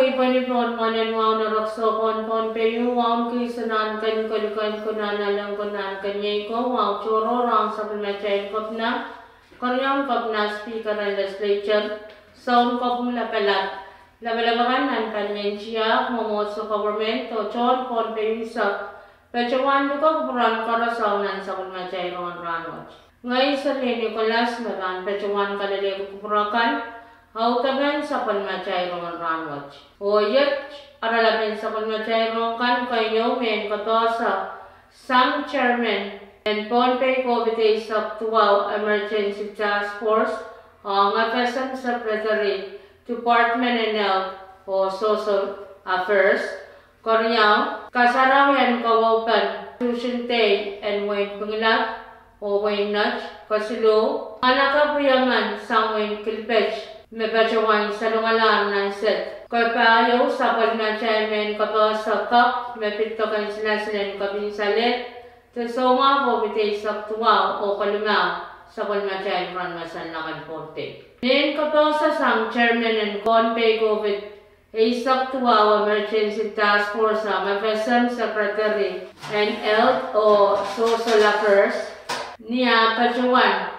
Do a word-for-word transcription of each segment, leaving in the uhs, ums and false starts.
Ipweni pohn mwoalen wahu en erekiso pohn Pohnpei, wahu en kihsang nan ken kolikan, kunahn elen, kunahn ken iei ko, wahu tohrohr ong sapwellimatail kopna, keriaun kopna, speaker en legislature, sounkopwung lapalap, lapalap akan nan palien tiahk, mwomwohdiso, government, oh tohn Pohnpei unsek, patohwan luke kupwuren koaros nan sapwellimatail rongen rahnwet. Ngehi Serlin Nicholas me pahn patohwan kalelehki kupwur akan, audepen sapwellimatail rongen rahnwet. Oh iet oaralapen sapwellimatail rohng kan, keieu mehn kapehse sang chairman en Pohnpei COVID eisek duwau Emergency Task Force ong FSM Secretary, Department en Health oh Social Affairs. Keriau, kasarawi en kawaupen Constitution Day en wehin Pingelap oh wehin Nett. Kesiluh, anahne kapw emen sang wehin Kilipeht me patohwan salongalahr nan sed. Kepahieu, sapwellimatail mehn kapehse kapw me pid doken silasil en kepin saleh de soumwahu COVID eisek duwau oh kolimau, sapwellimatail rongen mahsen loalen Pohnpei. Mehn kapehse sang chairman en Pohnpei COVID eisek duwau Emergency Task Force ong FSM, Secretary en Health oh Social Affairs, ni ah patohwan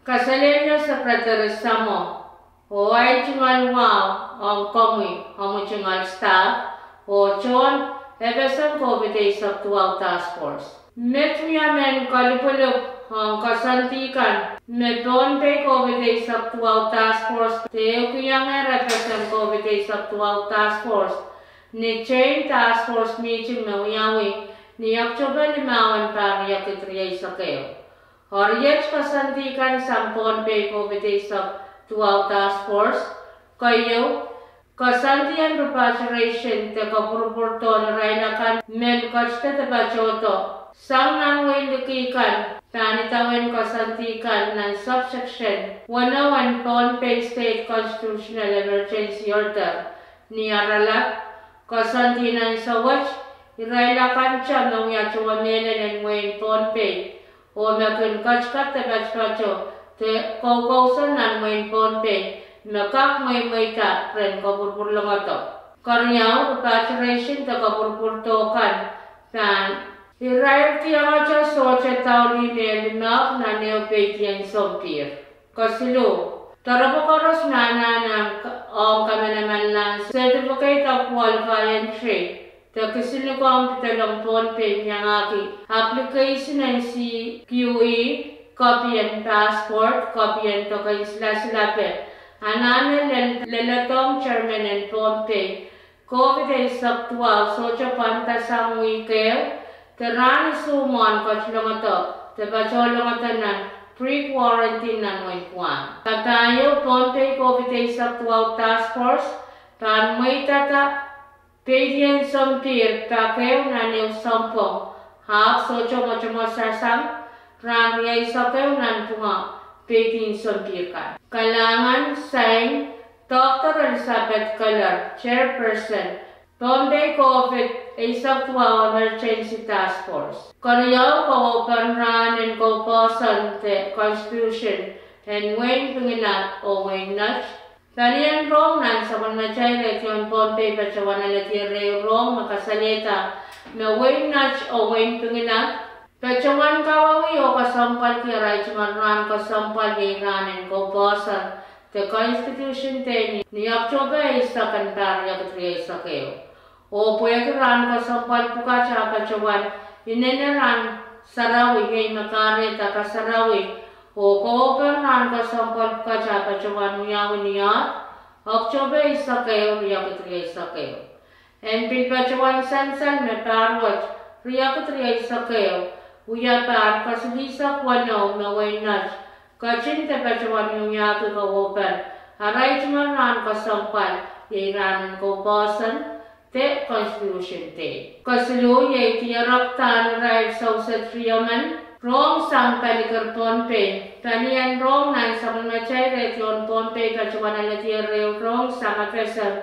kasalehda Secretary Samo oh ahi tungoal wahu ong komwi, omwi tungoal staff, oh tohn FSM COVID eisek duwau Task Force. Met wia mehn kalipwulipw ong koasoandi kan me Pohnpei COVID eisek duwau Task Force de ehukiongehr FSM COVID eisek duwau Task Force ni tein Task Force meeting me wiawi ni Oakotope limau en pahr riekid rieisek ehu. Eri iet koasoandi kan sang Pohnpei COVID eisek duwau Task Force. Keieu, koasoandi en repatriation de kopwurupwurdohn irail akan me ketidehn de patohdo sang nan wehin liki kan, pahn idawehn koasoandi kan nan subsection weneu en Pohnpei State Constitutional Emergency Order. Ni oaralap, koasoandi nan sawet, irail akan te me wia towe mehlel en wehin Pohnpei oh me kin ketiket de patopato de koukousoan nan wehin Pohnpei me kak mweimweida ren kopwurupwur longodo. Keriau, repatriation de kopwurupwurdohn kan pahn irail diarada sohte daulih me limehk nan ehu peidien sompihr. Kesiluh, doaropwe koaros me anahne ong kamanamanlahn Certificate of Qualified Entry de kisinlikou en pedolong Pohnpei iangahki application en CQE, kopien passport, kopien doken silasilape, anahne lel-, leledohng chairman en Pohnpei COVID eisek duwau sohte pwandasang wihk ehu de rahn isuh mwohn ketlongodo de patohlongodo nan pre-quarantine nan wehin Guam. Kapahieu, Pohnpei COVID eisek duwau Task Force pahn mweidada peidien sompihr pak ehu nan ehu sounpwong, ahpw sohte mwotomwosasang rahn rieisek ehu nanpwungara peidien sompihr kan. Kalahngan, sign, Doctor Elizabeth Keller, Chairperson, Pohnpei COVID eisek duwau Emergency Task Force. Keriau, kawaupen rahn en koupoasoan de Constitution en wehin Pingelap oh wehin Nett. Palien rohng nan sapwellimatail redio en Pohnpei patohwan alehdi ehu rohng me kasalehda me wehin Nett oh wehin Pingelap patohwan kawauwih oh kesempwalki arail tungoal rahn kesempwal, iei rahn en koupoasoan de Constitution Day ni Oakotope eisek en pahr riekid rieisek ehu. Oh pwehki rahn kesempwal pwukat ah patohwan inenen rahn sarawi, iei me kahrehda kasarawi, oh kawaupen rahn kesempwal pwukat ah patohwan wiawi ni Oakotope eisek ehu, riekid rieisek ehu. En pil patohwan sansal me pahr wet riekid rieisek ehu, wia pahr kesilihsek weneu me wehin Nett ketin de patohwan wiahki kawaupen arail tungoal rahn kesempwal, iei rahn en koupoasoan de Constitution Day. Kesiluh, iei dierekdahn irail souset riemen, rohng sang palikir Pohnpei. Palien rohng nan sapwellimatail redio en Pohnpei patohwan alehdi ehu rohng sang FSM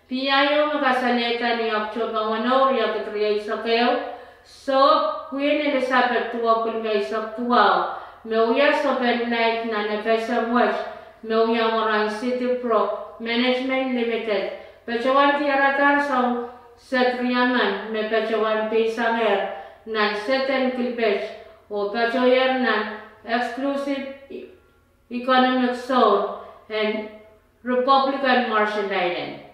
PIO me kasalehda ni Oakotope weneu, riekid rieisek ehu, sohp Queen Elizabeth duwepwiki eisek duwau, me wia sohpen light nan FSM wet, me wia mwaren City Pro Management Limited, Patohwan diaradahr soahng sed riemen me patohwan peisangehr nan sed en Kilpet oh patohier nan Exclusive Economic Zone en Republic en Marshall Island.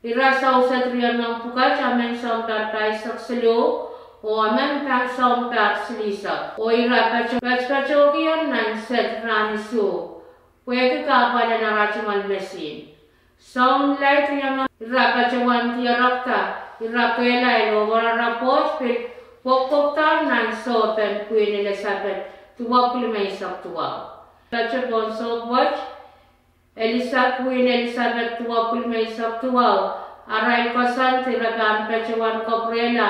Ira soahng sed riemen pwukat, emen sounpar pahisek siluh oh emen sounpar silihsek, oh ira patopatohkier nan sed rahn isuh pwehki kahpwal en ara tungoal mesin. Soahng laid riemen ira patohwan diarekda ira kehlail oh ara pwoat pil pwokpwokdahr nan sohpen Queen Elizabeth duwepwuki limeisek duwau. Patohwan sohp wet, Elisa, Queen Elizabeth duwepwuki limeisek duwau, arail koasoandi re pahn patohwan kapwurehla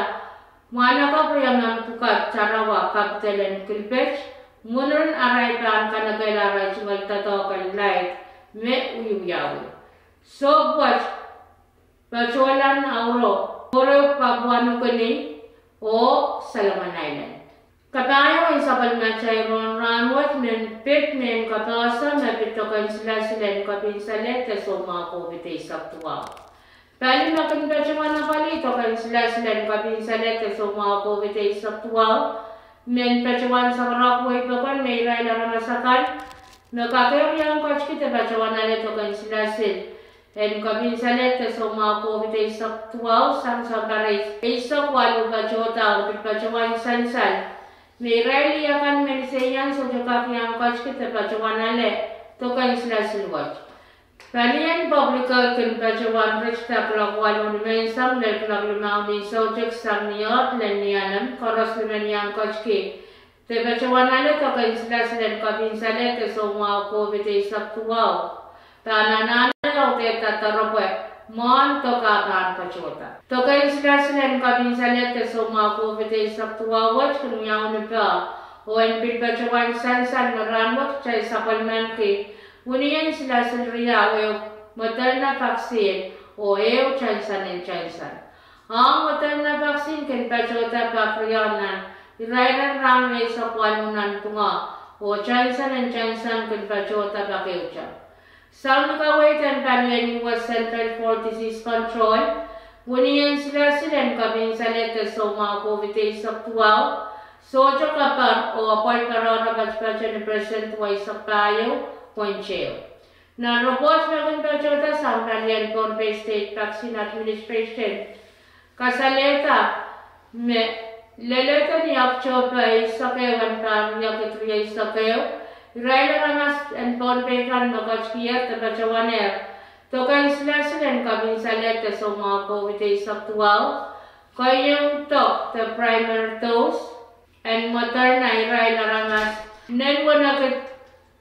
mwahnakapw riemen pwukat Tarawa, capital en Kilpet, mwurin arail pahn kanekehla arail tungoal doadoahk en laid me wiewiawi. Sohp wet patohlahng Nauru, Koror, Papua New Guinea, oh Solomon Island. Kapahieu en sapwellimatail rohng rahnwet men pid mehn kapehse me pid dok en silasil en kepin salehde soumwahu COVID eisek duwau. Pali me kin patohwan apwalih dok en silasil en kepin salehde soumwahu COVID eisek duwau men patohwan sakarahk wehi pokon me irail aramas akan me kak ehu iang ketiki de patohwan ale dok en silasil en kepin salehde soumwahu COVID eisek duwau sang sounpar eisek waluh patohda, pil patohwan sansal me irail akan me liseian sohte kak iang ketiki de patohwan ale dok en silasil wet. Palien public health kin patohwan ritida kuloak waluh nimenseng lel kuloak limau ni soutik sang ni ohl lel ni alem, koaros me men iang ketiki de patohwan ale dok en silasil en kepin salehde soumwahu COVID eisek duwau pahn anahne audehda doaropwe mwohn dok ah pahn patohda. Dok en silasil en kepin salehde soumwahu COVID eisek duwau wet kin wiawi ni peh, oh en pil patohwan sansal me rahnwet kitail sapwellimaniki wenihmw en silasil riau, ehu Moderna vaccine oh ehu Johnson and Johnson. Ong Moderna vaccine kin patohda pak riau nan irair en rahn rieisek waluh nanpwungara, oh Johnson and Johnson kin patohda pak ehute. Sang ni kaweid en palien U S Centers for Disease Control, wenihmw en silasil en kepin salehde soumwahu COVID eisek duwau sohte kapar oh apwal patohdo patopato ni percent weisek pahieu point ehu. Nan report me kin patohda sang palien Pohnpei State Vaccine Administration kasalehda me lelehda ni October eisek ehu en pahr riekid rieisek ehu, irail aramas en Pohnpei kan me ketikihier de patohwanehr dok en silasil en kepin salehde soumwahu COVID eisek duwau, keieun dok de primary dose en Moderna irail aramas nen wenekid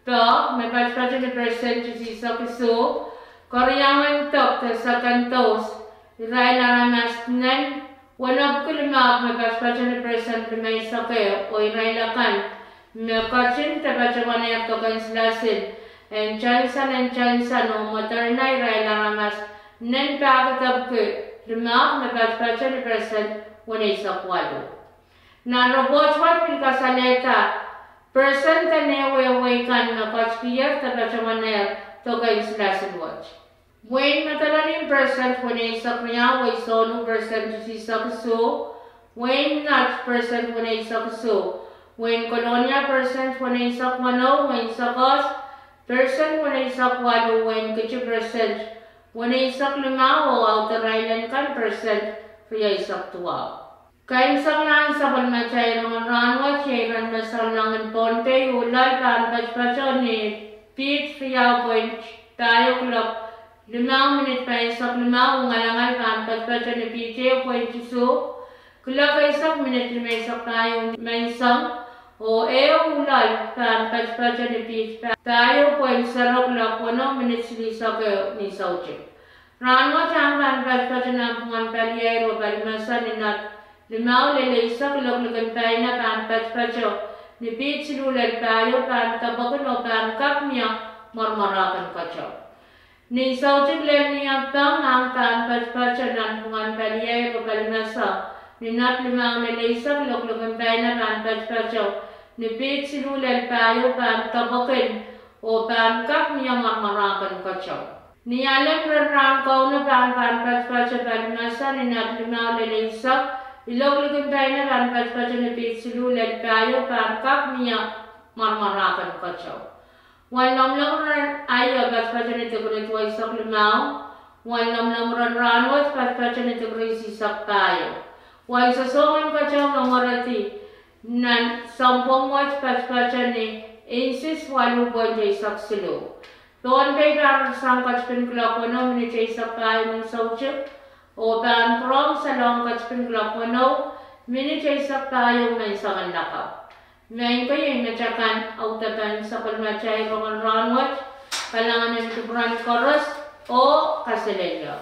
peh me patopato ni percent isihsek isuh, keriaun dok de second dose irail aramas nen wenepwiki limehk me patopato ni percent limeisek ehu, oh irail akan me ketin de patohwanehr dok en silasil en Johnson and Johnson oh Moderna irail aramas nen pahkidepwiki limehk me patopato ni percent weneisek waluh. Nan report wet pil kasalehda percent en ehu wehi kan me ketikihier de patohwanehr dok en silasil wet. Wehin Madolenihmw percent weneisek riau, wehi Sonu percent isihsek isuh, wehin Nett percent weneisek isuh, wehin Kolonia percent weneisek weneu, wehin Sokehs percent weneisek waluh, wehin Kiti percent weneisek limau, oh Outer Island kan percent rieisek duwau. Keimwseklahn sapwellimatail rongen rahnwet iei iren me souleng en Pohnpei uh loal pahn patopato ni piht riau point pahieu kuloak limau minit pahisek limau, oh ngalangal pahn patopato ni piht ehu point isuh kuloak eisek minit limeisek pahieu nimenseng, oh ehu loal pahn patopato ni piht pahieu point sero kuloak weneu minit silihsek ehu ni soutik. Rahnwet ahng pahn patopato nanpwungen paliair oh palimese ni Nett limau lel eisek, likin paina pahn patopato ni piht siluh lel pahieu, pahn depwekin oh pahn kak mie mwoaromwoarahkin keteu. Ni soutik lel ni Apang ahng pahn patopato nanpwungen paliair oh palimese ni Nett limau lel eisek, likin paina pahn patopato ni piht siluh lel pahieu, pahn depwekin oh pahn kak mie mwoaromwoarahkin keteu. Ni alem ren rahn kaunop pahn pahn patopato palimasan ni nat limau lel eisek, ilok likin paina pahn patopato ni piht siluh lel pahieu pahn kak mie mwarmwarahken keteu. Wen lomwlomw ren aio patopato ni dikri duweisek limau. Wen lomwlomw ren rahnwet patopato ni dikri isihsek pahieu. Wen sosohng en keteu me mweredi nan sounpwong wet patopato ni inches waluh point eisek siluh. Pohnpei pahn sang ketipin kuloak weneu minit eisek pahieu men soutik, oh pahn pwurehng salong ketipin kuloak weneu minit eisek pahieu men soangen lakapw. Maing ko, iei met akan audepen sapwellimatail rongen rahnwet. Kalahngan en kupwuren koaros oh kaselehlie.